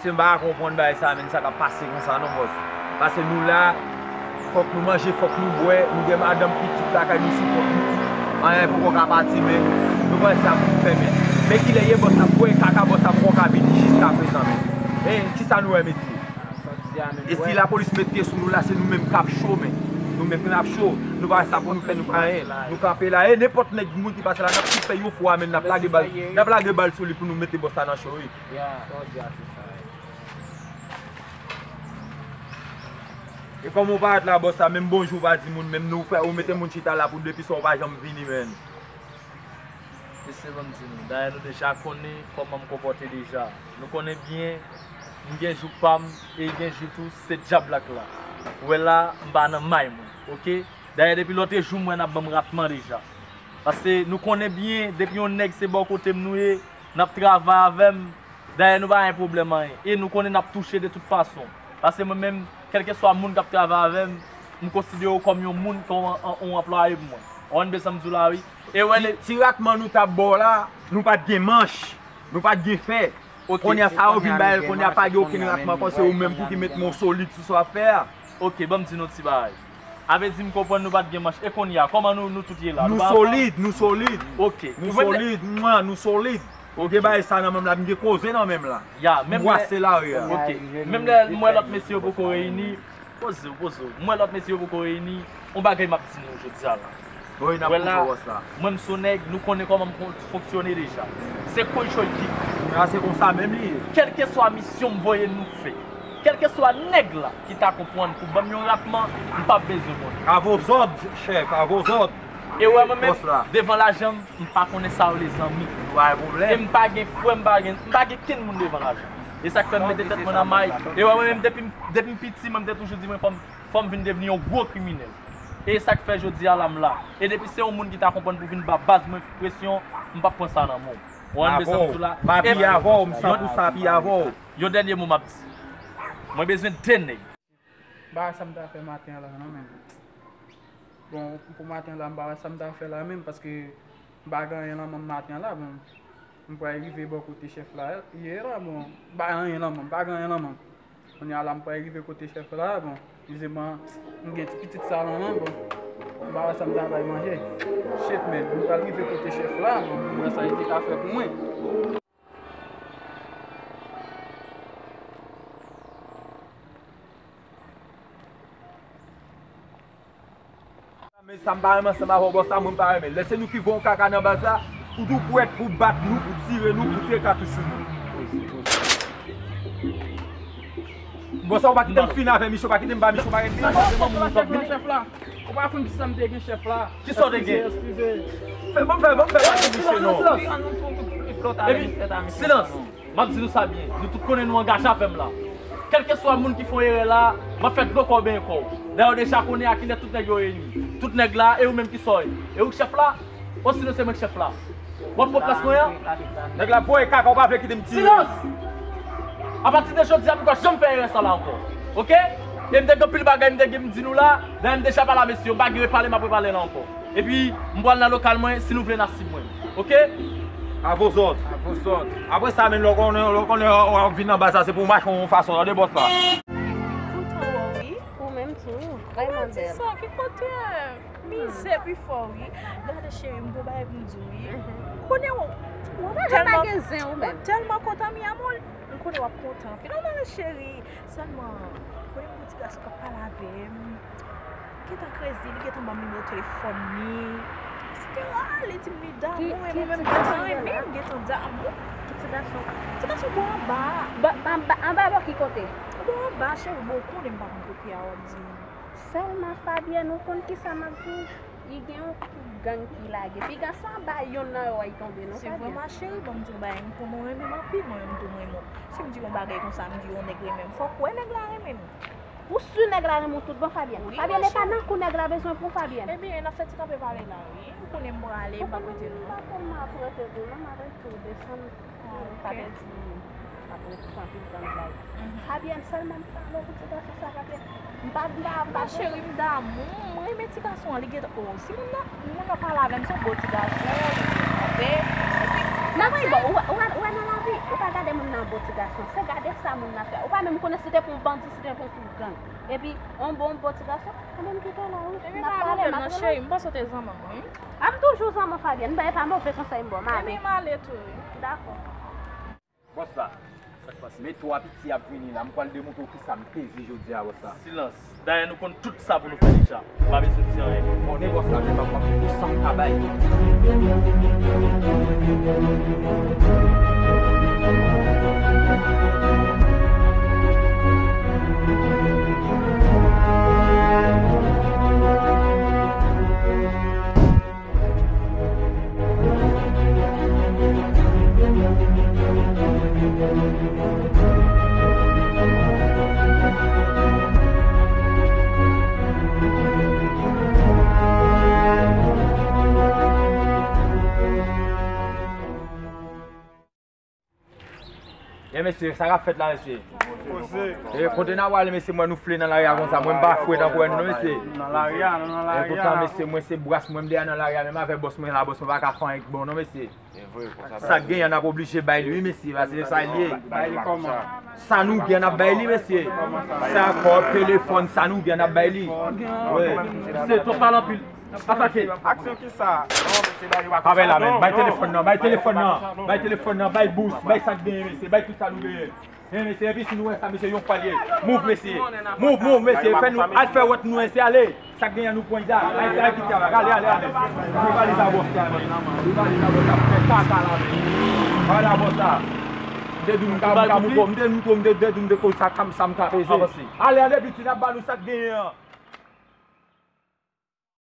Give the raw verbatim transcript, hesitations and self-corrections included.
Se m pa ka konprann bagay sa, menm sa k ap pase konsa non, bòs. Paske nou la, fòk nou manje, fòk nou bwè, nou gen madanm, pitit lakay nou sou kont nou. Anyen poko ka pati, men nou kwè sa pou fè, men. Men kilè ye, bòs la, bwè kaka, bòs la poko ka vini jiskaprezan, men. Men, kisa nou wè, mesye? E si lapolis met pye sou nou la, se nou menm k ap cho, men. Nou menm k ap cho. Nou pa wè sa pou nou fè, nou pa anyen. Nou kanpe la. E nenpòt nèg, moun ki pase la, n ap tout fè yon fwa, men n ap lage bal, n ap lage bal sou li pou nou mete bòs la nan cho, wi. E kòman w parèt la, bòs la, menm bonjou w pa di moun, menm nou fè, ou mete moun chita la pou depi sa w pa janm vini, menn. Mesye, ban m di nou, dayè nou deja konnen kòman m konpòte deja. Nou konnen byen, m gen jou pa m, e gen jou tou, se dyab la k la. Ou wè la, m pa nan may mwen, oke? Dayè depi lòtrejou, m wè n ap ban m ratman deja. Paske nou konnen byen, depi yon nèg se bò kote m nou ye, n ap travay avè m, dayè nou pa gen pwoblèm anyen. E nou konnen n ap touche de tout fason. Paske mwen menm, kèlkeswa moun k ap travay avè m, m konsidere w kòm yon moun, kòm yon, yon, yon anplwaye pou mwen. Ou konprann sa m di w la, wi. E wè, ti, ti ratman nou t ap ba w la, nou pa t gen manch, nou pa t gen fè. Kounye a sa yo vin bay, kounye a pa gen okenn ratman ankò, se ou menm pou ki met mo solid sou sa w ap fè a. Oke, ban m di nou ti bagay. A vle di m konprann nou pa t gen manch. E kounye a, kòman nou, nou tout ye la? Nou solid, nou solid. Oke. Nou solid, mwen, nou solid. Oke. M gen bagay sa nan men m la, m gen koze nan men m la. Ya, menm lè. M bwase lari a. Oke. Menm lè m wè lòt mesye yo poko reyini, poze w, poze w. M wè lòt mesye yo poko reyini, yon bagay m ap di nou jodi a la. Wi, n ap koute w sa. Mwen, m se yon nèg, nou konnen kòman m fon-, fonksyone deja. Se koy choy kik. Kounye a se konsa menm li ye. Kèlkeswa misyon m voye nou fè, kèlkeswa nèg la ki ta konprann pou ban m yon ratman, m p ap bezwen konnen. A vos òd, chèf, a vos òd. E wè mwen menm, devan lajan m, m pa konnen sa yo le zanmi. Nou pa gen pwoblèm. E m pa gen frè, m pa gen, m pa gen kenn moun devan lajan. E sa k fè m mete tèt mwen nan may. E wè mwen menm, depi m, depi m piti, mwen m te toujou di mwen fò m, fò m vin devni yon gwo kriminèl. E sa k fè jodi a la m la. E depi se yon moun ki ta konprann pou vin ba baz mwen presyon, m p ap pran sa nan men w. Ou konprann sa m di w la? M apiye avè w, m san pou san apiye avè w. Yon dènye mo m ap di. Mwen bezwen de nèg. Bagay sa m ta fè maten an la non, menm. Bon, pou maten an la, m pa wè sa m ta fè la menm, paske m pa gen anyen nan men m maten an la, bon. M pral rive bò kote chèf la ye la, bon, m pa gen anyen nan men m, m pa gen anyen nan men m. Kounye a la, m pral rive kote chèf la, bon, bizibleman, m gen ti pitit sa nan men m, bon, m pa wè sa m ta bay manje. Shit, man, m pral rive kote chèf la, bon, m wè sa li te ka fè pou mwen. Men sa m pa renmen ansanm avè w, bòs la, mwen m pa renmen. Lè se nou ki voye yon kaka nan baz la, ou tou prèt pou bat nou, pou tire nou, pou tire katouch sou nou. Bòs la, ou pa kite m fini avè misye, ou pa kite m ba misye, ou pa kite m fini avè misye. Ou pa konn kisa m te gen chèf la. Kisa w te gen? Eskize, eskize. Fè, ban m fè, ban m fè pati misye non. Epi, silans. M ap di nou sa byen. Nou tout konnen nou angaje avè m la. Kèlkeswa moun ki fè yon erè la, m ap fè dlo kò w benyen kò w. Dayè w deja konnen a kilè tout nèg yo reyini. Tout nèg la, e ou menm kisa w ye? E ou k chèf la? Osinon se mwen k chèf la? W ap pran plas mwen an? Nèg la voye kaka, ou pa vle kite m tire. Silans! Apati de jodi a, m p ap janm fè erè sa la ankò. Oke? E m te gen anpil bagay m te gen m di nou la, dayè m deja pale a mesye yo, m pa gen repale m ap repale la ankò. Epi, m pral nan lokal mwen, si nou vle n a sib mwen. Oke? A vos òd. A vos òd. Apre sa, menm lè w konnen, lè w konnen w ap vin nan baz la, se pou w mache yon fason, tande bòs la. Kontan wè w, wi. Ou menm tou, vrèman bèl. Ki kote? Mizè pi fò, wi. Gade cheri, m gon bagay pou m di w, wi. Konnen w, w tèlman, w tèlman kontan, mi amor. M konnen w ap kontan anpil. Anmwey cheri, sèlman, konnen m gon ti gason k ap pale avè m. Gentan krezi, li gentan ban m nimewo telefòn li, etsetera. Li di m li damou, e mwen menm m gentan renmen, m gentan damou. Ki ti gason? Ti gason bò anba a. Anba bò ki kote? Bò anba, cheri, bon, ou konnen m pa konn kote a, w ap di m. Sèlman Fabienne, ou konn kisa m ap di w? Li gen yon gang ki lage. Piga sa anba yonn nan yo a, li tonbe non, Fabienne. Se vrèman cheri, ban m di w bagay, m konnen w renmen m anpil, mwen menm tou m renmen w. Si m di yon bagay konsa, m di yon nèg renmen m, fòk w wè nèg la renmen m. Ou si nèg la renmen w tout bon, Fabienne? Wi, Fabienne, e pa nan kou nèg la bezwen pran w, Fabienne. Ebyen, n ap fè ti kanpe pale la, wi. Ou konnen m prale, m p ap rete non. Ou konnen m pa tèlman ap rete tou non, m ap rete tou desann. Ah, ok. Pa pèdi, m ap rete tou anpil tan bay. Mhm. Fabienne, sèlman m pale w pou ti gason sa, Fabienne. M pa, m pa, m pa. Ma chérie, m damou, m renmen ti gason an, li gentan, oh, si moun nan, moun nan pale avè m, se yon bon ti gason, li byen kanpe, epi Nan, wi, bon, ou wè, ou wè, ou wè nan lavi, ou pa gade moun nan bon ti gason. Se gade sa moun nan fè. Ou pa menm konnen si te pou yon bandi, si te pou yon gang. Epi, yon bon, bon ti gason, ou menm kite la, wi. N ap pale, m ap rele. Cheri, m panse w te zanman mwen, wi. A, m toujou zanman Fabienne. M bay pa move konsèy m ba w, m ale. Ebyen, m ale tou, wi. Dakò. Bòs la, men twa piti ap vini la, m pral demontre w kisa m peze jodi a, bòs la. Silans. Dayè, nou konn tout sa pou nou fè deja. Ou pa bezwen di anyen. Konnen bòs la, men pa pran pou san m ka bay. E mesye, sa k ap fèt la, mesye? Poze. E kote n ap prale, mesye, mwen nou fle nan lari a konsa, mwen m pa fre tankou wè nou non, mesye. Nan lari a, nou nan lari a. E poutan, mesye, mwen se bras mwen m deyè nan lari a, menm avèk bòs mwen la, bòs mwen pa ka fè anyen k bon non, mesye. Sa k genyen n ap oblije bay li, wi, mesye, paske se sa l ye. Bay li kòman? Sa nou gen n ap bay li, mesye. Sa kòb, telefòn, sa nou gen n ap bay li. Wi. Se twòp pale anpil. Atake. Aksyon kisa? Pa bay la menm. Bay telefòn nan, bay telefòn nan. Bay telefòn nan, bay bous, bay sa k genyen, mesye. Bay tout sa nou genyen. Hen, mesye, epi si nou wè sa, mesye, yon fwa l ye. Move, mesye. Move, move, mesye. Fè nou, al fè wòt nou, mesye, ale. Sa k genyen nou pran l la. Ay, ay, kite a, ale, ale, ale. Ou valiz a bòs la, men. Ou valiz a bòs la, fè kaka la, men. Valiz a bòs la. M te di w m ka, m ka moutre w, m te moutre w, m te, te di w m te koz sa, sa m ka peze. Ale, ale, piti, n ap ba nou sa k genyen an.